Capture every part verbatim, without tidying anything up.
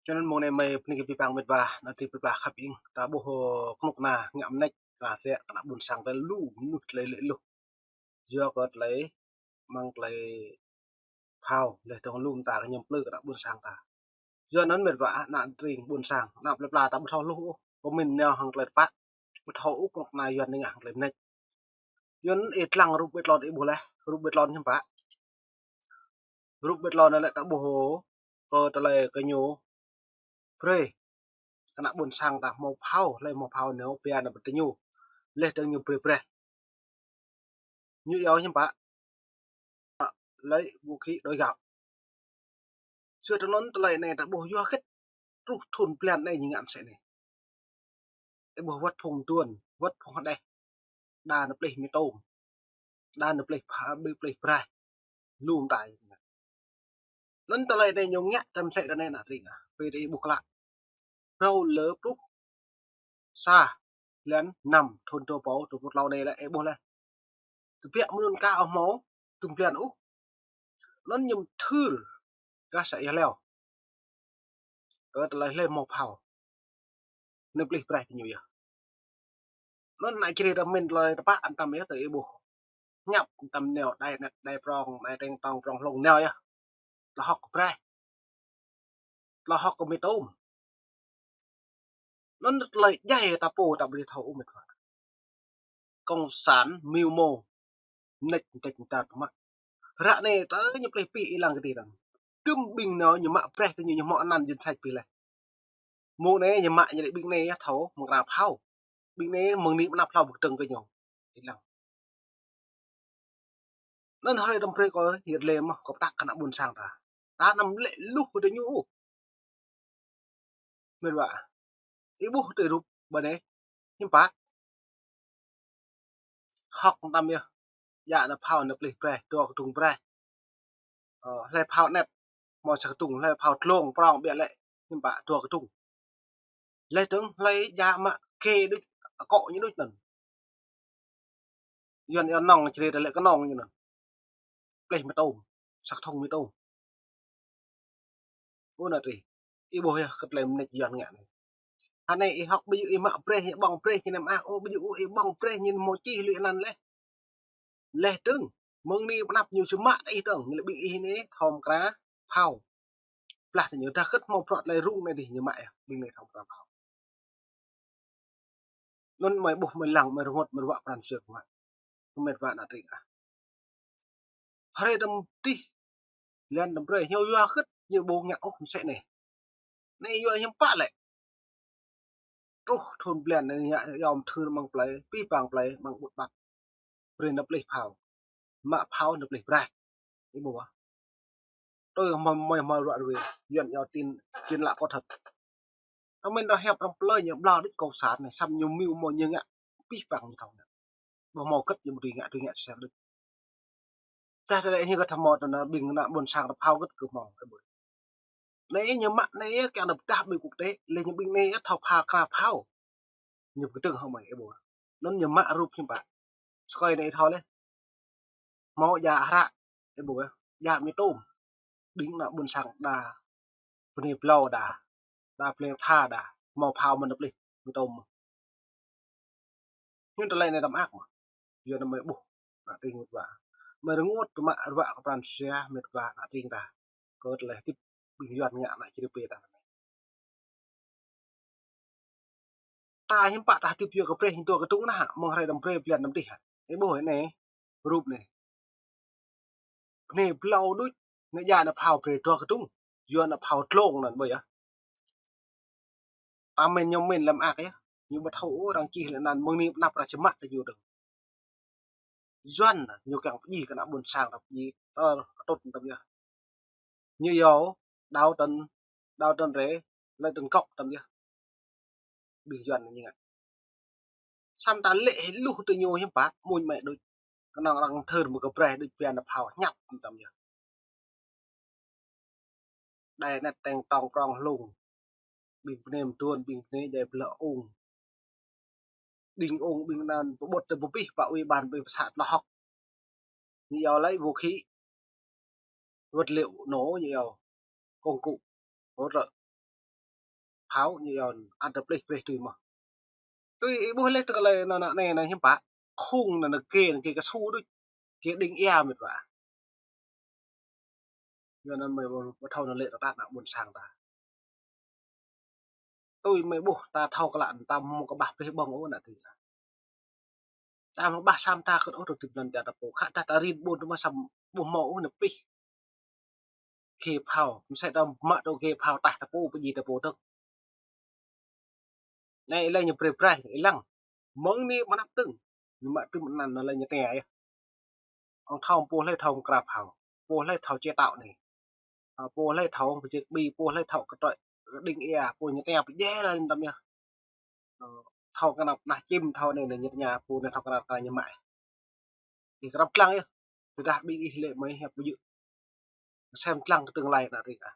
Yua anŭn mông anai mơi bơni kơ abih bang met wa, ană tring plơi pla khăp ing, ta ƀuh, ơ, kơnuk kơna ngă mơneč, kơna tlĕ, kơna ƀôn sang tơlơi lu mơnuih tơlơi lĕ luh. Yua kơ tơlơi mơ̆ng tơlơi phao, laih dơ̆ng lu mơta kơ ñăm plư kơ ană ƀôn sang ta. Yua anŭn met wa, ană tring ƀôn sang, ană plơi pla ta ƀu thâo hluh ôh, pơmĭn nao hăng tơlơi tơpă, ƀu thâo ôh kơnuk kơna Yuan anai ngă hăng tơlơi mơneč. Yua anŭn ih lăng rup ƀơi tơlơi ih ƀuh laih, rup ƀơi tơlơi hiư̆m pă. Rup ƀơi tơlơi anai lĕ ta ƀuh kơ tơlơi kơ ñu brơi kơ ană ƀôn sang ta hmâo phao, hlơi hmâo phao nao pia nao pơtơ ñu. Laih dơ̆ng ñu brơi braih. Ñu iâu hiư̆m pă? Lấy vũ khí đổi gạo. Yua tơ anŭn tơlơi anai ta ƀuh yua hơget truh thun blan anai ñu ngă mơsĕ anai. Ih ƀuh wơ̆t phung mơduôn, wơ̆t phung hơđeh. Đa nao plih mì tôm. Đa nao plih pha-, ƀu plih braih. Lu mơtai. Anŭn tơlơi anai ñu ngă tơm mơsĕ tơ anai ană tring ah. Brơi ih ƀuh klă. Rơ̆u lơ pluh sa blan năm thun dua rơbâo dua pluh klâo anai lĕ ih ƀuh laih. Tơbiă mơnŭn ka ôh hmâo, tŭm blan ôh. Anŭn ñu mơthưr gah să ia leo. Kơ tơlơi hlơi hmâo phao. Nao plih braih tơ ñu yơh. Anŭn ană čri ta pơmĭn tơlơi tơpă anăm tăm yơh tơ ih ƀuh. Ñăp anăm tăm nao đai anet, đai prong, đai teng tong prong hlung nao yơh. Tơlơi hơ̆k kơ braih. Tơlơi hơ̆k kơ mì tôm. Anŭn tơlơi djai ta pô ta ƀu thâo ôh met wa. Cộng sản mưu mô. Mơneč mơneč mơneč tơmă. Ră anai tơ ñu plih pih ih lăng kơđi dơ̆ng. Kư̆m ƀing nao ñu mă braih tơ ñu, ñu hmâo anăn danh sách pih laih. Mông anai ñu mă ñu lĕ ƀing anai yơh thâo mơ̆ng kơna phao. Ƀing anai mơ̆ng anai mơnăp hlâo ƀu kơdơ̆ng kơ ñu. Ih lăng. Anŭn hrơi đăm brơi kơ hiet lĕ mơ̆ kơ pơtă kơ ană ƀôn sang ta. Ta anăm lĕ luh kơ tơ ñu ôh. Met wa. Ih ƀuh tơ rup ƀơi anai. Hiư̆m pă. Hơ̆k anăm tăm yơh. Djă nao phao nao plih braih, dua kơdŭng braih. Ơ, hlơi phao anet, hmâo sa kơdŭng, hlơi phao tlông, prong, ƀiă lĕ, hiư̆m pă, dua kơdŭng. Laih dơ̆ng hlơi djă mă kê đôč, akŏ ñu đôč anŭn. Yuan iâu nŏng, čri ta lĕ kơnŏng ñu anŭn. Plih mì tôm, sa kơdŭng mì tôm. Ơ ană tring. Ih ƀuh yơh kơ tơlơi mơneč Yuan ngă anai. Hơnai ih hơ̆k ƀu djơ̆ ih mă braih, ih ƀơ̆ng braih ñu anăm mơak ôh, ƀu djơ̆ ôh ih ƀơ̆ng braih ñu hmâo čih lui anăn laih. Laih dơ̆ng, mơ̆ng anai pơnăp ñu či mă tơ ih dơ̆ng, ñu lĕ ƀing ih anai thâo mơ̆ng kơna phao. Blah tơ ñu dah hơget hmâo bruă tơlơi rŭng anai dih ñu mă yơh, ƀing anai thâo mơ̆ng kơna phao. Anŭn mơi ƀuh mơi lăng, mơi rơngot, mơi ruă pran jua mă. Met wa ană tring ah. Hrơi đăm tih, blan đăm brơi, ñu yua hơget ñu ƀu ngă ôh mơsĕ anai. Anai yua hiư̆m pă lĕ. Truh thun blan anai ñu yom thưr mơ̆ng plơi, pih pang plơi, mơ̆ng ƀut ƀăt. Brơi nao plih phao. Mă phao nao plih braih. Ih ƀuh ah. Tui hmâo mơi hmâo ruă ruê, Yuan iâu tin, tin lạ có thật. Tơ mĭn rơhiăp arăng plơi ñu ƀlŏr đôč cộng sản anai, săm ñu mưu mô ñu ngă pih pang ñu thâo anai. Ƀu hmâo hơget ñu ƀu dưi ngă, dưi ngă sel đôč. Tơdah tơlơi anai kơ thâo hmâo tơ anai ƀing ană ƀôn sang ta phao hơget kơ hmâo, ih ƀuh. Anai ñu mă anai kiăng nao pơdah ƀơi quốc tế, lĕ ñu ƀing anai thâo pha kra phao. Ñu pơkơdơ̆ng hŏng mơi, ih ƀuh. Anŭn ñu mă rup hiư̆m pă. Sơkơi anai thâo laih. Hmâo djă hră, ih ƀuh, djă mì tôm. Ƀing ană ƀôn sang đa, bơnai blâo đa, đa plei tha đa, hmâo phao mơ̆n plih mì tôm. Hiư̆m tơlơi anai đăm mơak mơ̆. Yua anŭn mơi ƀuh, ană tring met wa. Mơi rơngot tơmă ruă kơ pran jua met wa ană tring ta. Kơ tơlơi hơdip ƀing Yuan ngă ană čri plơi ta. Ta hiư̆m pă ta hơdip yua kơ braih ñu dua kơdŭng anai hă, mơ̆ng hrơi đăm brơi blan đăm tih hă. Ih ƀuh anai, rup anai. Bơnai blâo đôč, anai djă nao phao brơi dua kơdŭng. Yua nao phao tlông anŭn ƀơi yơh. Tơ mĭn ñu mĭn lăm mơak yơh. Ñu ƀu thâo ôh arăng čih lĕ anăn mơ̆ng anai pơnăp arăng či mă tơ ñu dơ̆ng. Yuan ñu kiăng pơdjai kơ ană ƀôn sang ta pơdjai tơl kơtŭt tăm yơh. Ñu iâu đao tơn, đao tơn rê, lĕ tơn gŏk tăm yơh. Ƀing Yuan ñu ngă. Săm ta lĕ luh tơ ñu hiư̆m pă, mŭn mĕ đôč. Kơnơ̆ng arăng thâo mơ̆ kơ braih đôč pia nao phao ñăp tăm yơh. Đai anet teng tong prong hlung. Ƀing bơnai mơduôn, ƀing bơnai djai blơ̆ ung. Ƀing ung, ƀing anŭn pơƀut tơ pơpih pă ủy ban ƀing pơsat lŏ hŏk. Ñu iâu lấy vũ khí, vật liệu nổ, ñu iâu công cụ hỗ trợ. phao ñu yơh, ăt tơplih brơi tui mơ̆n. Tui ih ƀuh lĕ tơlơi anŭn anai anai hiư̆m pă. Khung anŭn anai kê, anŭn kê kơsu đôč. Kê đing ia mĕt wa. Yua anŭn mơi ƀu thâo anŭn lĕ ta ană ƀôn sang ta. Tui mơi ƀuh ta thâo klă ta mơ̆ng kơƀah brơi ƀơ̆ng ôh ană tring. Ta mơ̆ng kơƀah sam ta kơt ôh tơlơi tip anŭn čar ta pô. Khă ta ta rin ƀôn tơma sam ƀuh mơ̆ ôh anŭn pih. Kê phao, mơsĕ ta mă tơ kê phao tah ta pô, pơjing ta pô tơ̆k. Anai ih lăng ñu brơi brơi, ih lăng. Mơ̆ng anai mơnăp tơ̆ng. Ñu mă tơ̆ng mơnăn anŭn lăng ñu tơña yơh. Ong thâo pô hlơi thâo mơ̆ng krăp phao. Pô hlơi thâo chế tạo anai. Ơ, pô hlơi thâo pơjing ƀi, pô hlơi thâo kơtrơi, đing ia, pô ñu tơña pơjeh lăng tăm yơh. Ơ, thâo kơnăp nah čim, thâo anai anai ñu tơña, pô anai thâo kơnăp kơ ñu mă. Ih krăp lăng yơh. Tơdah ƀing ih lĕ mơi hiăp ƀu djơ̆. Sem lăng kơ tương lai ană tring ah.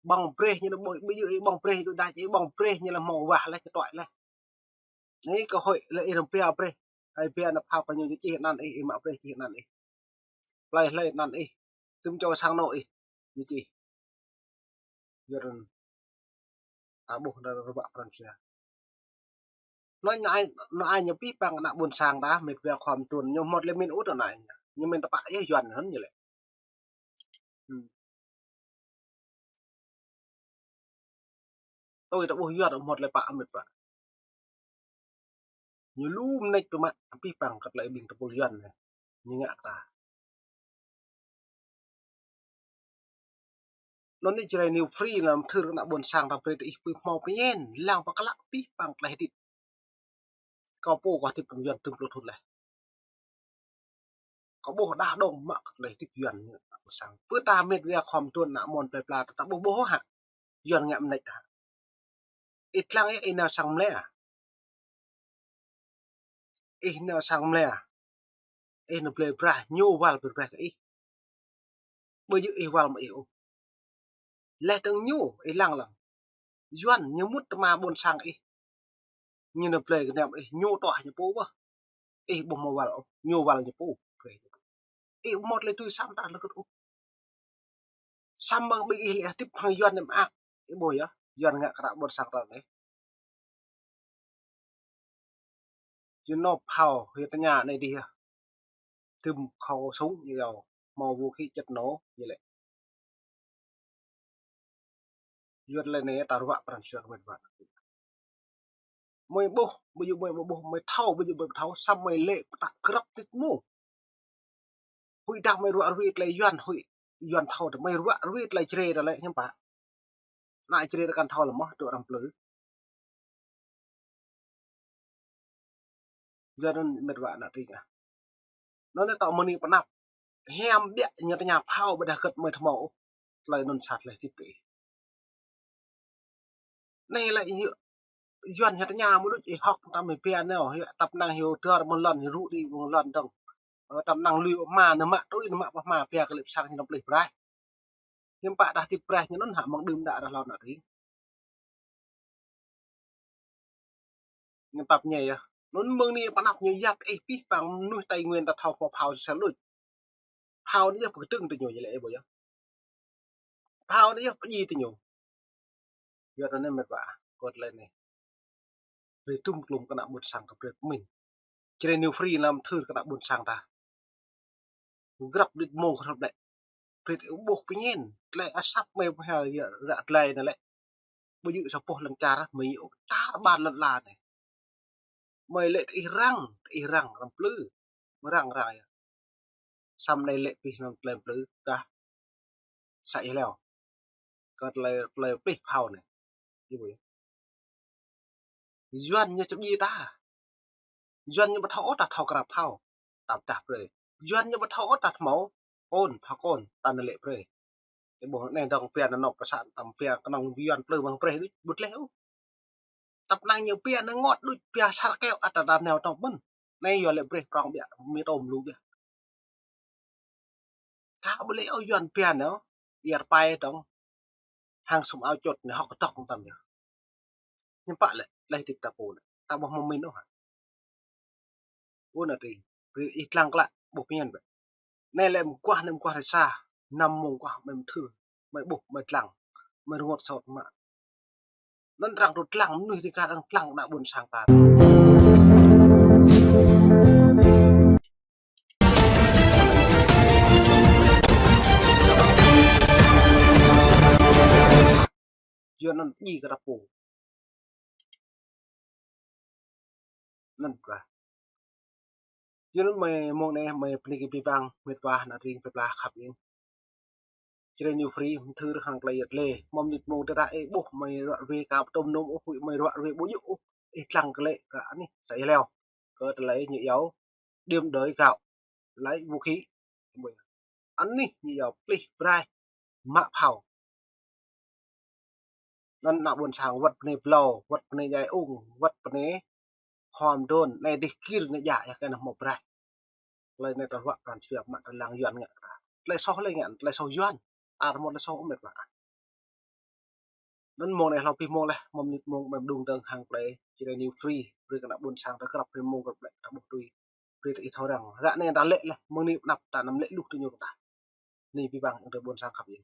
Ƀơ̆ng brơi ñu anŭn ƀu, ƀu djơ̆ ih ƀơ̆ng brơi, đôč đač ih ƀơ̆ng brơi ñu lĕ hmâo wah lĕ, čơtuai lĕ. Anai cơ hội lĕ ih rơmbia brơi. Hai bia anŭn phao kơ ñu čih anăn ih, ih mă brơi čih anăn ih. Plơi hlơi anăn ih. Tơm čô sang anŏ ih. Ñu čih. Yua anŭn ta ƀuh anŭn ruă pran jua. Anŭn ai, anŭn ai ñu pih păng ană ƀôn sang ta, mĕt wa khua mơtuôn ñu hmâo tơlơi min ŭt anŭn ai. Ñu min tơpă yơh Yuan anŭn ñu lĕ. Hmm. Tui ta ƀuh Yuan hmâo tơlơi pă mĕt wa. Ñu lu mơneč tơma pih păng kơ tơlơi ƀing tơpul Yuan anai. Ñu ngă kơ ta. Anŭn anai Jrai New Free anŭn thâo kơ ană ƀôn sang ta brơi tơ ih pơhmâo pơñen, lăng pơklă pih păng tơlơi hơdip. Kâo pô kâo hơdip tơm Yuan tơm pluh thŭn laih. Kâo ƀuh đah dong mă kơ tơlơi hơdip Yuan ñu ană ƀôn sang. Pơ ta mĕt wa khua mơtuôn ană mơnuih plơi pla ta ƀuh ƀuh hă. Yuan ngă mơneč hă. Ih lăng yơh ih nao sang mlĕ ah. Ih nao sang mlĕ ah. Ih nao blơi braih, ñu wăl blơi braih kơ ih. Ƀu djơ̆ ih wăl mă ih ôh. Leh tơ̆ng ñu, ih lăng lăng. Yuan ñu mŭt tơma ƀôn sang ih. Ñu nao blơi kơnăm ih, ñu tuah ñu pô ƀơh. Ih ƀu hmâo wăl ôh, ñu wăl ñu pô. Ih ƀu hmâo tơlơi tui sam ta lơkơt ôh. Samơ̆ ƀing ih lĕ hơdip hăng Yuan anai mơak. Ih ƀuh yơh, Yuan ngă kơ ană ƀôn sang ta anai. Či nao phao hyu tơña anai dih yơh. Tơm khâu súng ñu yơh. Hmâo vũ khí chất nổ ñu lĕ. Yuan lĕ anai ta ruă pran jua kơ mĕt wa. Mơi ƀuh, ƀu djơ̆ mơi ƀu ƀuh, mơi thâo, ƀu djơ̆ mơi ƀu thâo, samơ̆ mơi lĕ pơtă grăp tĭt mông. Huĭ dah mơi ruă rui tơlơi Yuan, huĭ Yuan thâo tơ mơi ruă rui tơlơi Jrai tơ lĕ hiư̆m pă. Ană Jrai tơ kăn thâo lơ̆m mơ̆, tŭ arăng plư. Yua anŭn mĕt wa ană tring ah. Anŭn anai tŏ mơ̆ng anai pơnăp. Hiam biă ñu tơña phao ƀôdah kơt mơi thâo mơ̆ ôh. Tơlơi anŭn sat leh tĭt tơ ih. Anai lĕ Yuan hyu tơña mơ̆ đôč ih hŏk tăm ih pia nao, hyu tăp năng hyu dơr mơ̆ng lŏn, hyu rŭ đĭ mơ̆ng lŏn dơ̆ng. Ơ, tăp năng lui pơ hma, nao mă tui, nao mă pơ hma, pia kơ lĕ pơ sang ñu nao plih braih. Hiư̆m pă đah tĭp braih ñu anŭn hă mơ̆ng đưm đă đah lŏn ană tring. Ñu pap ñai yơh. Anŭn mơ̆ng anai pơnăp ñu yap ih pih păng mơnuih Tây Nguyên ta thâo phao phao sel đôč. Phao anai yơh pơkơdơ̆ng tơ ñu, ñu lĕ ih ƀuh yơh. Phao anai yơh pơjing tơ ñu. Yua anŭn anai mĕt wa, kơ tơlơi anai. Brơi tŭm klum kơ ană ƀôn sang ta brơi pơmĭn. Jrai New Free anŭn thâo kơ ană ƀôn sang ta. Grăp đĭt mông kơ hrăp lĕ. Brơi tơ ih ƀuh pơñen. Tơlơi asăp mơi pơhel yơh ră tơlơi anai lĕ. Ƀu djơ̆ sa boh lŏn čar mơi ôh, tar ƀar lŏn ala anai. Mơi lĕ tơ ih răng, tơ ih răng, răng plư. Răng răng yơh. Samơ̆ anai lĕ pih anŭn tơlơi plư, kah sa ih leo. Kơ tơlơi, tơlơi pih phao anai. Ih ƀuh yơh. Yuan ñu čơkĭ ta. Yuan ñu ƀu thâo ôh ta thâo krăp phao. Ta pơdah brơi. Yuan ñu ƀu thâo ôh ta hmâo kôn, phao kôn, ta nao lĕ brơi. Ih ƀuh anai dơ̆ng pia nao nŏp pơ sang tăm pia kơnơ̆ng Yuan plư mơ̆ng brơi đôč ƀu tleh ôh. Tăp năng ñu pia nao ngot đôč pia sar keo ăt ta nao tŏng mơ̆n. Anai yua lĕ brơi prong biă, mĭ tôm lu biă. Kâo ƀu lĕ ôh Yuan pia nao, ia rơpai dơ̆ng. Hăng sum ao čôt anai hŏk kơdŏk tăm yơh. Hiư̆m pă lĕ, leh tĭp ta pô anai. Ta ƀuh mơ̆ng min ôh hă. Ơ ană tring, brơi ih lăng klă, ƀuh pơñen bĕ. Anai lĕ mơguah, anai mơguah hrơi sa, năm mông mơguah, mơi mơthưr, mơi ƀuh, mơi lăng, mơi rơngot sot mă. Anŭn arăng tŭ lăng mơnuih rĭ kar, arăng lăng ană ƀôn sang ta. Yua anŭn djai kơ ta pô. Anŭn pơblah. Yua anŭn mơi mông anai mơi bơni kơ abih bang mĕt wa ană tring pơblah khăp ing. Jrai New Free mơthưr hăng tơlơi yet lê. Mơ̆ng mơnit mông tơdah ih ƀuh mơi ruă ruê ka pơtŭm nŭm ôh, huĭ mơi ruă ruê ƀu djơ̆ ôh. Ih lăng kơ lĕ kơ anih sa ih leo kơ tơlơi ñu iâu điểm đới gạo, tơlơi vũ khí. Anih ñu iâu plih brai mă phao. Anŭn ană ƀôn sang wơ̆t bơnai blâo, wơ̆t bơnai djai ung, wơ̆t bơnai khom đôn, anai dih gir anai djă yơh kơ anŭn hmâo brai. Tơlơi anai tơlơi ruă pran jua mă tơlơi lăng Yuan ngă kơ ta. Tơlơi soh lĕ ngă, tơlơi soh Yuan. Ta hmâo tơlơi soh ôh mĕt wa. Anŭn mông anai hlâo abih mông laih, mơ̆ng mơnit mông ƀai mơđung dơ̆ng hăng tơlơi Jrai New Free, brơi kơ ană ƀôn sang ta krăp brơi mông krăp lĕ ta ƀuh tui. Brơi ta ih thâo răng. Ră anai ta lĕ laih, mơ̆ng anai pơ anăp ta anăm lĕ luh tui ñu kơ ta. Bơni abih bang ƀôn sang khăp ing.